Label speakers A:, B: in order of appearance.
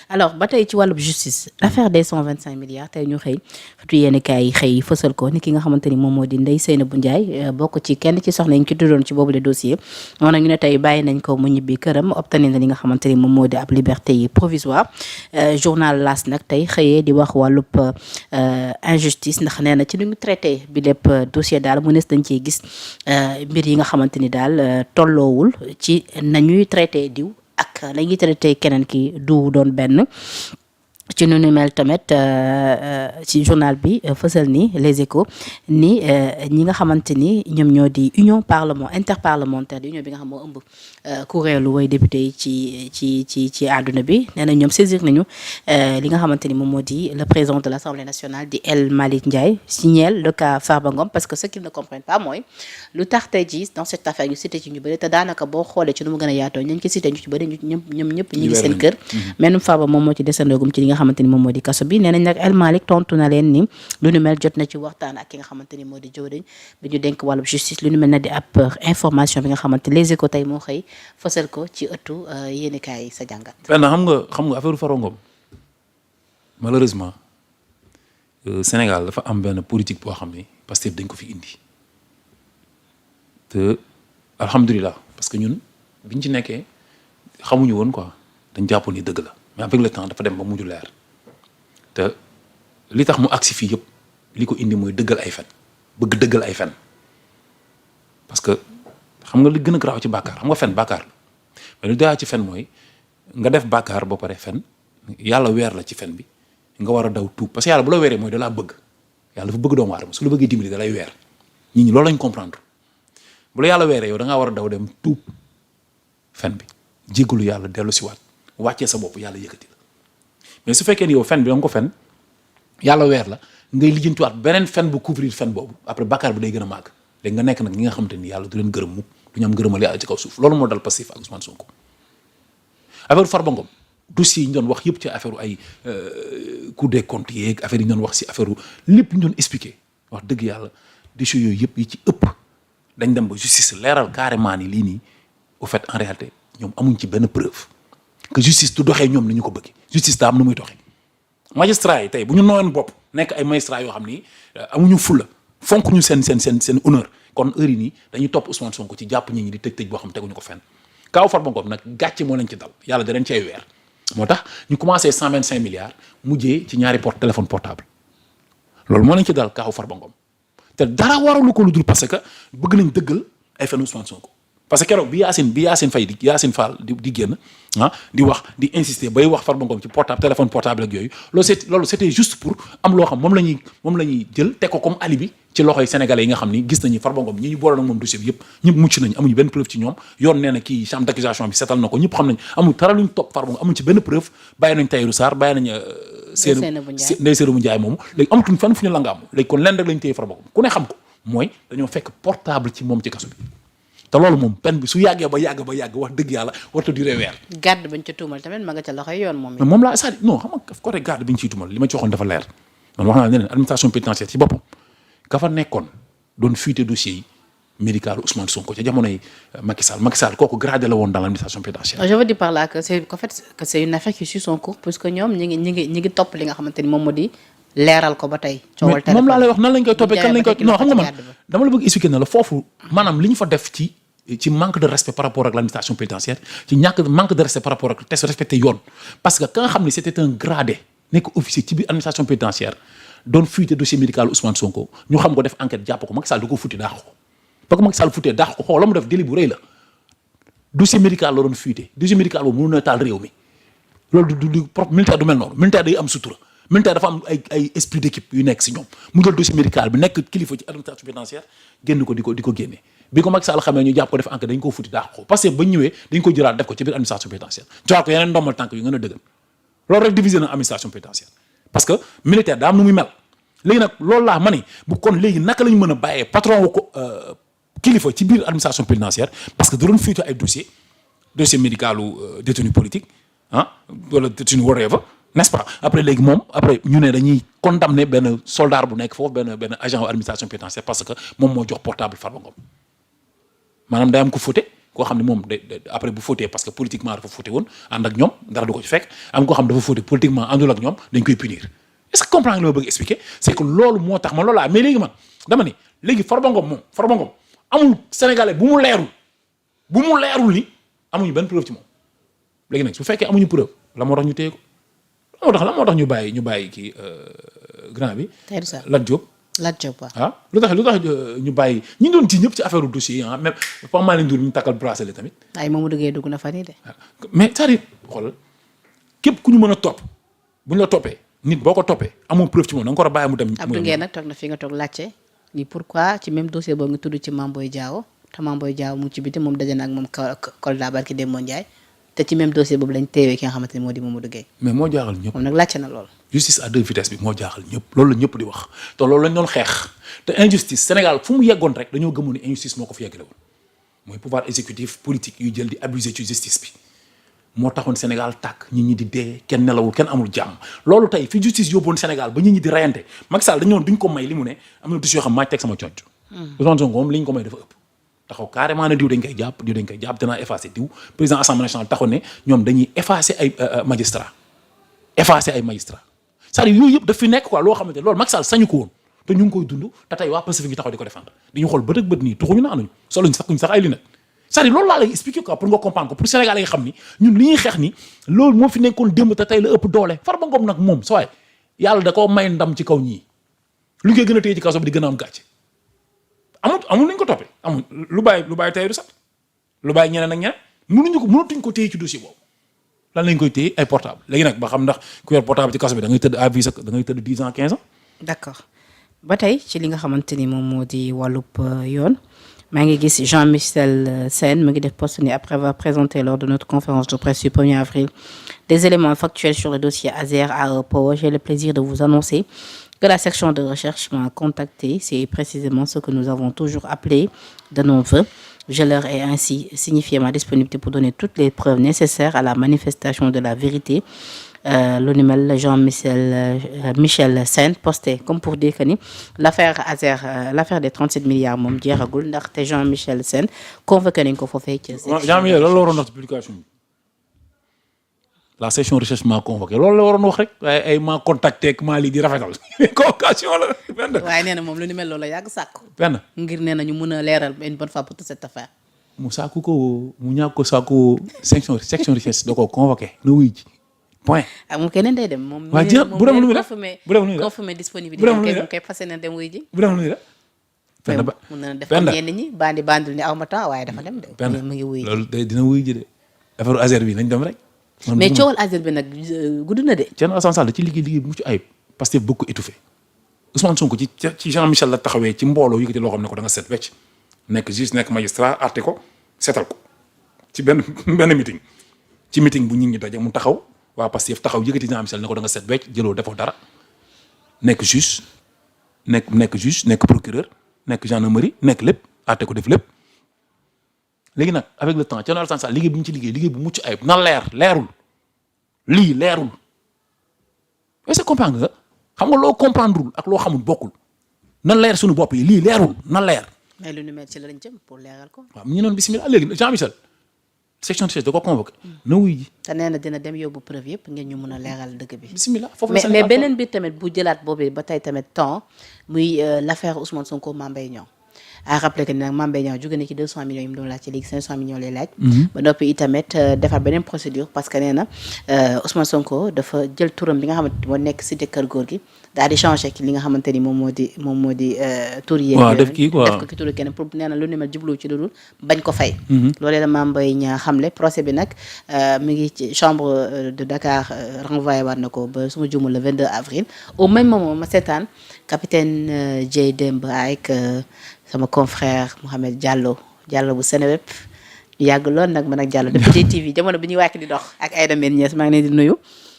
A: alors ba tey ci wàllub justice l'affaire des 125 milliards tey ñu xëy xëtu yéen kaay yi xëy fësal ko ni ki nga xamante ni moom moo di Ndeye Seynabou Ndiaye bokk ci kenn ci soxna yi ñu ci tuddoon ci boobu le dossier moo nag ñu ne tey bàyyi nañ ko mu ñibbi këram obtenir na li nga xamante ni moom moo di ab liberté yi provisoire journal L'As nag tey xëyee di wax wàllub injustice ndax nee na ci nu ñu traité bi lépp dossier daal mu nees dañ cee gis mbir yi nga xamante ni daal tolloowul ci nañuy traité diw ak la ñuy traité keneen ki du doon benn ci nu nu mel tamit ci journal bi fësal ni Les Échos ni ñi nga xamante ni ñoom ñoo di union interparlementaire di union bi nga xam moo ëmb kuréelu way député yi ci àdduna bi nee na ñoom saisir nañu li nga xamante ni moom moo di le président de l'Assemblée nationale di El Malick Ndiaye signale le cas Farba Ngom parce que ce qu'ils ne comprennent pas mooy lu tax tey jii dans cette affaire ñu cité ci ñu bëri te daanaka boo xoolee ci nu mu gën a yaatoo ñañ ko cité ñu ci bëri ñoom ñëpp ñi ngi seen kër menum Farba moom moo ci desandoogum ci li nga xamante ni moom moo di kaso bi nee nañ nag El Malick tontu na leen ni lu nu mel jot na ci waxtaan ak ki nga xamante ni moo di jëwriñ bi ñu dénk wàllub justice lu nu mel na di ab information bi nga xamante Les Échos tey moo xëy fësal ko ci ëttu yéenekaay yi sa jàngat.
B: benn xam nga affaire Farba Ngom malheureusement Sénégal dafa am benn politique boo xam ni Pastef dañ ko fi indi te alhamdulilah parce que ñun biñ ci nekkee xamuñu woon quoi dañ jàpp ni dëgg la mais avec le temps dafa dem ba mujj leer te li tax mu agsi fii yëpp li ko indi mooy dëggal ay fen bëgg dëggal ay fen parce que xam nga li gën a garaaw ci bàkkaar xam nga fen bàkkaar la mais li daa ci fen mooy nga def bàkkaar ba pare fen yàlla weer la ci fen bi nga war a daw tuub parce que yàlla bu la weeree mooy da laa bëgg yàlla dafa bëgg doomu aadama su la bëggee dimbali da lay weer nit ñi loolu lañ comprendre bu la yàlla weeree yow da ngaa war a daw dem tuub fen bi jéggalu yàlla dellu si waat wàccee sa bopp yàlla yëkkati la mais su fekkee ni yow fen bi da nga ko fen yàlla weer la ngay lijjantiwaat beneen fen bu couvrir fen boobu après bàkkaar bi day gën a màgg léegi nga nekk nag ñi nga xamante ni yàlla du leen gërëm mukk du ñu am gërëmal yàlla ci kaw suuf loolu moo dal Pastef ak Ousmane Sonko affaire Farba Ngom dossier yi ñu doon wax yëpp ci affaire ay Cour des comptes yeeg affaire yi ñu doon wax si affaire lépp ñu doon expliqué wax dëgg yàlla dossiers yooyu yëpp yi ci ëpp dañ dem ba justice leeral carrément ni lii nii au fait en réalité ñoom amuñ ci benn preuve que justice du doxee ñoom ni ñu ko bëgg justice daa am nu muy doxee magistrat yi tey bu ñu nooyoon bopp nekk ay magistrat yoo xam ni amuñu fulla fonk ñu seen honneur kon heure yi nii dañuy topp Ousmane Sonko ci jàpp ñi di tëj boo xam teguñu ko fenn kaaw Farba Ngom nag gàcce moo leen ci dal yàlla da leen cay weer moo tax ñu commencé 125 milliards mujjee ci ñaari téléphone portable loolu moo leen ci dal kaaw Farba Ngom te dara waralu ko lu dul parce que bëgg nañ dëggal ay fen Ousmane Sonko parce que keroog bi Yacine Faye di Yacine Fall di génn di wax di insister bay wax Farba Ngom ci téléphone portable ak yooyu loolu c'était juste pour am loo xam moom la ñuy jël teg ko comme alibi ci loxoy sénégalais yi nga xam ni gis nañu Farba Ngom ñi ñu boole nag moom dossier bi yëpp ñëpp mucc nañ amuñu benn preuve ci ñoom yoon nee na kii chambre d'accusation bi setal na ko ñëpp xam nañ amuñ dara luñ topp Farba Ngom amuñ ci benn preuve bàyyi nañ Tahirou Sarr bàyyi nañ Ndeye Seynabou Ndiaye moomu léegi amatuñ fenn fu ñu la nga am léegi kon lenn rek lañ téye Farba Ngom ku ne xam ko mooy dañoo fekk portable ci moom ci kaso bi te loolu moom peine bi su yàggee ba yàgg wax dëgg yàlla warta duré weer.
A: garde bañ ca tuumal tamit ma nga ca loxoy yoon moom.
B: moom laa c'est-à-dire non xam nga côté garde bi ñu ciy tuumal li ma ci waxoon dafa leer man wax naa ne leen administration pénitentiaire ci boppam ka fa nekkoon doon fuité dossier yi médical Ousmane Sonko ca jamonoy Macky Sall kooku gradé la woon dans l'administration pénitentiaire.
A: je veux dire par là que c'est une affaire qui suit son cours puisque ñoom ñi ngi topp li nga xamante ni moom moo di leeral ko ba tey. coowal téléphone
B: moom laa lay wax nan lañ koy toppee kan lañ koy non xam nga man dama la bëgg expliquer na la foofu maanaam li ñu fa def ci manque de respect par rapport ak l'administration pénitentiaire ci manque de respect par rapport ak te respecté yoon parce que ka nga xam ne c'était un gradé nekk officier ci biir administration pénitentiaire doon fuité dossier médical Ousmane Sonko ñu xam ko def enquête jàpp ko Macky Sall da ko futti daax ko ba ko Macky Sall futtee daax ko xool la mu def délit bu rëy la dossier médical la doon fuité dossier médical boobu mënu na taal réew mi loolu du propre militaire du mel noonu militaire day am sutura militaire dafa am ay esprit d'équipe yu nekk si ñoom mu jël dossier médical bi nekk kilifa ci administration pénitentiaire génn ko di ko génne bi ko Macky Sall xamee ñu jàpp ko def enquête dañ ko futti daax ko parce que ba ñëwee dañ ko jëlaat def ko ci biir administration pénitentiaire joxaat ko yeneen ndombal tànk yu gën a dëggal loolu rek diviser na administration pénitentiaire parce que militaire daa am nu muy mel léegi nag loolu laa ma ni bu kon léegi naka lañu mën a bàyyee patron wu ko kilifa ci biir administration pénitentiaire parce que da doon fuité ay dossier médical u détenu politique wala détenu whatever n'est-ce pas après léegi moom après ñu ne dañuy condamner benn soldat bu nekk foofu benn agent wu administration pénitentiaire parce que moom moo jox portable Farba Ngom maanaam day am ko fóote koo xam ne moom après bu fautee parce que politiquement dafa fauté woon ànd ak ñoom dara du ko ci fekk am koo xam dafa fauté politiquement àndul ak ñoom dañ koy punir est-ce que comprendre li ma bëgg expliquer c'est que loolu moo tax ma loolu laa mais léegi man dama ni léegi Farba Ngom amul sénégalais bu mu leerul ni amuñu benn preuve ci moom léegi nag su fekkee amuñu preuve la moo tax ñu téye ko la moo tax ñu bàyyi kii grand bi Lat Diop waaw lu tax ñu bàyyi ñi doon ci ñëpp ci affaire dossier yi même pas mal ndur ñu takkal bracelet tamit
A: ay Mamadou Gueye dugg na fa nii de
B: mais c'est-à-dire xoolal képp ku ñu mën a topp bu ñu la toppee nit boo ko toppee amoo preuve ci moom da nga ko war a bàyyi mu dem
A: Abdou Nguer nag toog na fi nga toog laajte ni pourquoi ci même dossier boobu nga tudd ci Mame Boye Diao te Mame Boye Diao mu ci biti moom daje na ak moom Kolda barki Demba Ndiaye te ci même dossier boobu lañ teewee ki nga xamante ni moo di Mamadou Gueye
B: mais moo jaaxal ñëpp
A: moom nag laajte na lool
B: justice à deux vitesses bi moo jaaxal ñëpp loolu la ñëpp di wax te loolu lañ doon xeex te injustice Sénégal fu mu yeggoon rek dañoo gëmoon ne injustice moo ko fi yeggale woon mooy pouvoir exécutif politique yu jël di abuser ci justice bi moo taxoon Sénégal tàkk nit ñi di dee kenn nelawul kenn amul jàmm loolu tey fi justice yóbboon Sénégal ba nit ñi di reyante Macky Sall dañu duñ ko may li mu ne am na dossier yoo xam maa teg sama conc Ousmane Sonko moom li ñu ko may dafa ëpp taxaw carrément ne diw dañ koy jàpp danaa effacer diw président assemblée nationale taxaw ne ñoom dañuy effacer ay magistrats c'est-à-dire yooyu yëpp daf fi nekk quoi loo xamante loolu Macky Sall sañu ko woon te ñu ngi koy dund te tey waa Pastef gi taxaw di ko défendre di ñu xool bët ak bët nii tuxuñu naanuñu soluñ sax ay lunettes c'est-à-dire loolu laa lay expliquer quoi pour nga comprendre ko pour Sénégalais yi xam ni ñun li ñuy xeex ni loolu moo fi nekkoon démb te tey la ëpp doole Farba Ngom nag moom sooy yàlla da koo may ndam ci kaw ñii lu koy gën a téye ci kaso bi di gën a am gàcce amul nañ ko toppee amul lu bàyyi tey du sax lu bàyyi ñeneen ak ñeneen mënatuñ ko téye ci dossier boobu lan lañ koy téye ay portable léegi nag ba xam ndax ku yor portable ci kaso bi da ngay tëdd à vie da ngay tëdd 10 ans 15 ans.
A: d'accord ba tey ci li nga xamante ni moom moo di wàllub yoon maa ngi gis Jean-Michel Sène mu ngi def post ni après avoir présenté lors de notre conférence de presse du 1er avril des éléments factuels sur le dossier Azer AE Power, j'ai le plaisir de vous annoncer que la section de recherche m'a contacté. C'est précisément ce que nous avons toujours appelé de nos vœux. Je leur ai ainsi signifié ma disponibilité pour donner toutes les preuves nécessaires à la manifestation de la vérité. Le numéro Michel Sène posté comme pour dire que ni l'affaire Azer l'affaire des 37 milliards moom jeexagul ndaxte Jean-Michel Sène convoqué nañ ko foofee ci
B: Jean-Michel loolu la waroon wax ci publication bi la section recherche maa convoqué loolu la waroon wax rek waaye ay maa contacté ak maa lii di rafetal convocation la benn
A: waaye nee na moom lu ni mel loolu la yàgg sàkku
B: benn
A: ngir nee na ñu mën a leeral une bonne fois pour toute cette affaire
B: mu sàkku ko mu ñàkk ko sàkku section recherche da koo convoqué na wuy ji point
A: ak moom keneen day dem moom
B: waa jë bu dem lu muy def bu dem lu muy def
A: confirmé disponibilité moom koy fas yéene dem wuy ji
B: bu dem lu muy def
A: benn ba mun na def comme ñenn ñi bandul ni aw ma temps waaye dafa dem de mu ngi wuy ji
B: loolu dina wuy ji de affaire Azer bi nañ dem rek
A: mais coowal Azer bi nag gudd na de
B: Thierno Alassane Sall da ci liggéey bu mucc ayib parce que bëgg ko étouffé Ousmane Sonko ci Jean-Michel la taxawee ci mbooloo yëkkati loo xam ne ko da nga set wecc nekk juge nekk magistrat àtte ko seetal ko ci benn meeting ci meeting bu nit ñi daje mu taxaw waa Pastef taxaw yëkkati Jean-Michel ne ko da nga set wecc jëloo defoo dara nekk juge nekk procureur nekk gendarmerie nekk lépp àtte ko def lépp léegi nag avec le temps Thierno Alassane Sall liggéey bu ñu ci liggéey bu mucc ayib na leerul est-ce que comprendre nga xam nga loo comprendrewul ak loo xamul bokkul na leer suñu bopp yi lii leerul na leer.
A: mais lu nu mel ci la lañ jëm pour leeral ko.
B: waaw ñu noon bismillah léegi Jean-Michel section de recherche da ko convoqué. na wuy ji.
A: te nee na dina dem yóbbu preuve yëpp ngeen ñu mën a leeral dëgg bi.
B: bismillah foofu la
A: mais beneen bi tamit bu jëlaat boobu ba tey tamit temps muy l'affaire Ousmane Sonko Mame Mbaye Niang à rappeler que nag Mame Mbaye Niang jóge na ci 200 millions yi mu doon laaj ci léegi 500 millions lay laaj. ba noppi itamit defar beneen procédure parce que nee na Ousmane Sonko dafa jël turam bi nga xamante moo nekk cité kër góor gi daal di changé ki li nga xamante ni moom moo di tur yeeg.
B: waaw def kii quoi
A: def ko ki turu keneen pour nee na lu ni mel jublu ci lu dul bañ ko fay. loolee la Mame Mbaye Niang xamle procès bi nag mi ngi ci chambre de Dakar renvoyé waat na ko ba suma jumul le 22 avril au même moment ma seetaan capitaine Dieye Demba ak sama confrère Mouhamed Diallo bu Seneweb ñu yàgg lool nag man ak Diallo depuis DTV jamono bi ñuy wàkk di dox ak Aïda Mbène Niass maa ngi leen di nuyu